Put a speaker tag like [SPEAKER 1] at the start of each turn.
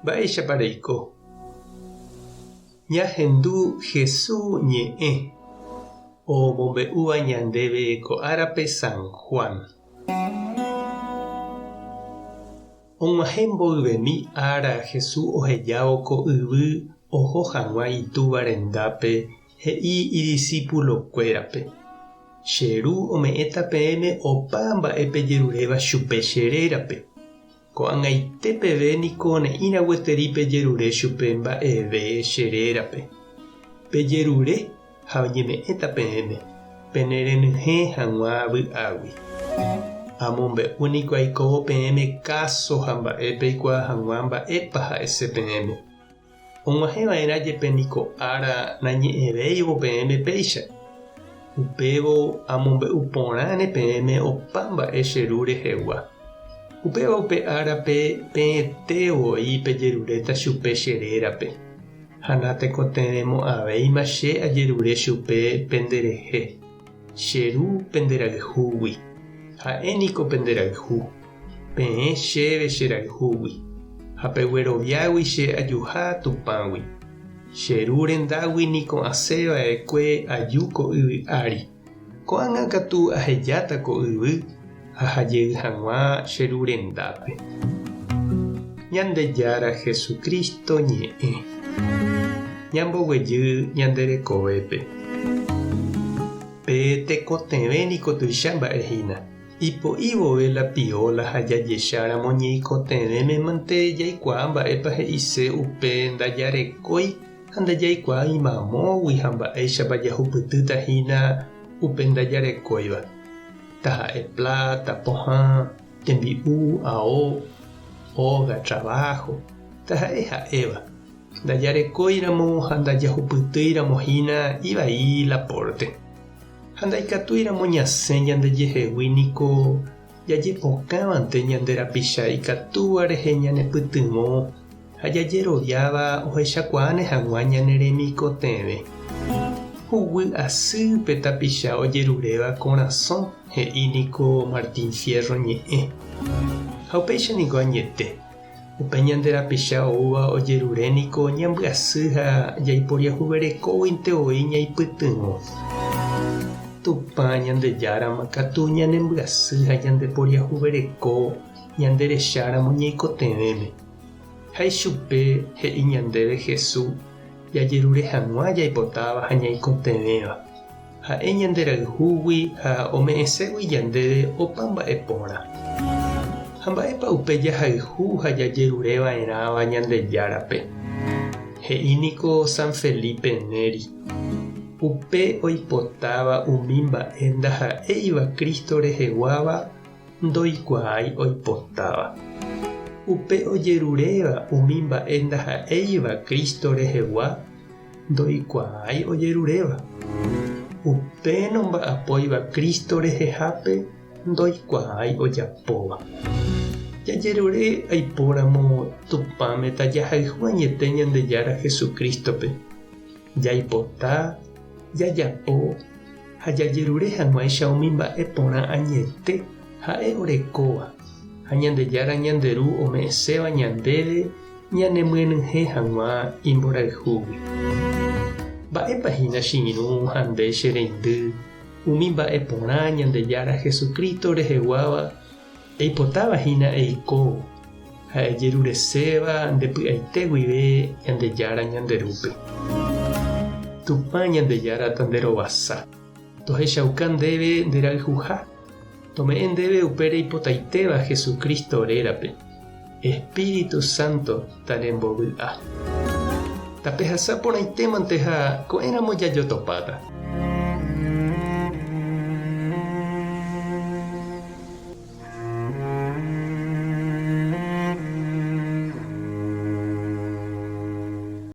[SPEAKER 1] Mba'éichapa reiko? Ñahendu Hesu ñe'ẽ omombe'úva ñandéve ko árape San Juan. Og̃uahẽ mboyvemi ára Hesu ohejávo ko yvy oho hag̃ua Itúva rendápe he'i idisípulokuérape, Che Ru ome'ẽta peẽme opa mba'e pejeruréva chupe che rérape. Ko'ag̃aite peve niko ne'ĩra gueteri pejerure chupe mba'eve che rérape. Pejerure ha oñeme'ẽta peẽme, pene renyhẽ hag̃ua vy'águi. Amombe'u niko aikóvo peẽme káso ha mba'e peikuaa hag̃ua mba'épa ha'ese peẽme. Og̃uahẽ va'erã jepe niko ára nañe'ẽvéivo peẽme péicha. Upévo amombe'u porãne peẽme opa mba'e che Ru rehegua. Upéva upe árape peẽte voi pejeruréta chupe che rérape, ha natekotevẽmo'ãvéima che ajerure chupe penderehe, che Ru penderayhúgui. Ha'e niko penderayhu. Peẽ chéve che rayhúgui, ha pegueroviágui che ajuha Tupãgui. Che Ru rendágui niko asẽ va'ekue aju ko yvy ári. Ko'ág̃a katu ahejáta ko yvy aha jey hag̃ua che Ru rendápe. Ñandejára Jesucristo ñe'ẽ. Ñamboguejy ñande rekovépe. Pe tekotevẽ niko tuicha mba'e hína. Ipo'i vove la pióla ha jajecháramo ñeikotevẽme mante jaikuaa mba'épa he'ise upe ndajarekói ha ndajaikuaái mamógui ha mba'éichapa jahupytýta hína upe ndajarekóiva, taha'e pláta, pohã, tembi'u, ao, óga, traváho, taha'e ha'éva. Ndajarekóiramo ha ndajahupytýiramo hína ivai la pórte. Ha ndaikatúiramo ñasẽ ñandejehegui niko jajepokãvante ñande rapicha ikatúva rehe ñanepytyvõ ha jajeroviáva ohechakuaáne hag̃ua ñane remikotevẽ. Huguy asy pe tapicha ojeruréva korasõ, he'i niko Martín Fierro ñe'ẽ. Ha upéicha niko añete. Upe ñande rapicha oúva ojerure niko ñambyasy ha jaiporiahuverekóguinte voi ñaipytyvõ. Tupã Ñandejárama katu ñanembyasy ha ñandeporiahuvereko ñande recháramo ñaikotevẽme. Ha ichupe he'i ñandéve Hesu jajerure hag̃ua jaipotáva ha ñaikotevẽva. Ha'e ñanderayhúgui ha ome'ẽségui ñandéve opa mba'e porã. Ha mba'épa upe jahayhu ha jajerure va'erãva Ñandejárape? He'i niko San Felipe Neri, Upe oipotáva umi mba'e ndaha'éiva Cristo reheguáva ndoikuaái oipotáva. Upe ojeruréva umi mba'e ndaha'éiva Cristo rehegua ndoikuaái ojeruréva. Upe nomba'apóiva Cristo rehehápe ndoikuaái ojapóva. Jajerure aipóramo Tupãme tajahayhu añete Ñandejára Jesucristo-pe, jaipota, jajapo ha jajerure hag̃uáicha umi mba'e porã añete Ha'e orekóva ha Ñandejára ñande Ru ome'ẽséva ñandéve ñanemyenyhẽ hag̃ua imborayhúgui. Mba'épa hína che irũ ha nde che reindy umi mba'e porã Ñandejára Jesucristo reheguáva eipotáva hína eiko ha ejerureséva nde py'aite guive Ñandejára ñande Rúpe? Tupã Ñandejára tanderovasa, tohechauka ndéve nde rayhuha, tome'ẽ ndéve upe reipotaitéva Jesucristo rérape. Espíritu Santo tanembovy'a. Tapehasa porãitémante ha ko'ẽramo jajotopáta.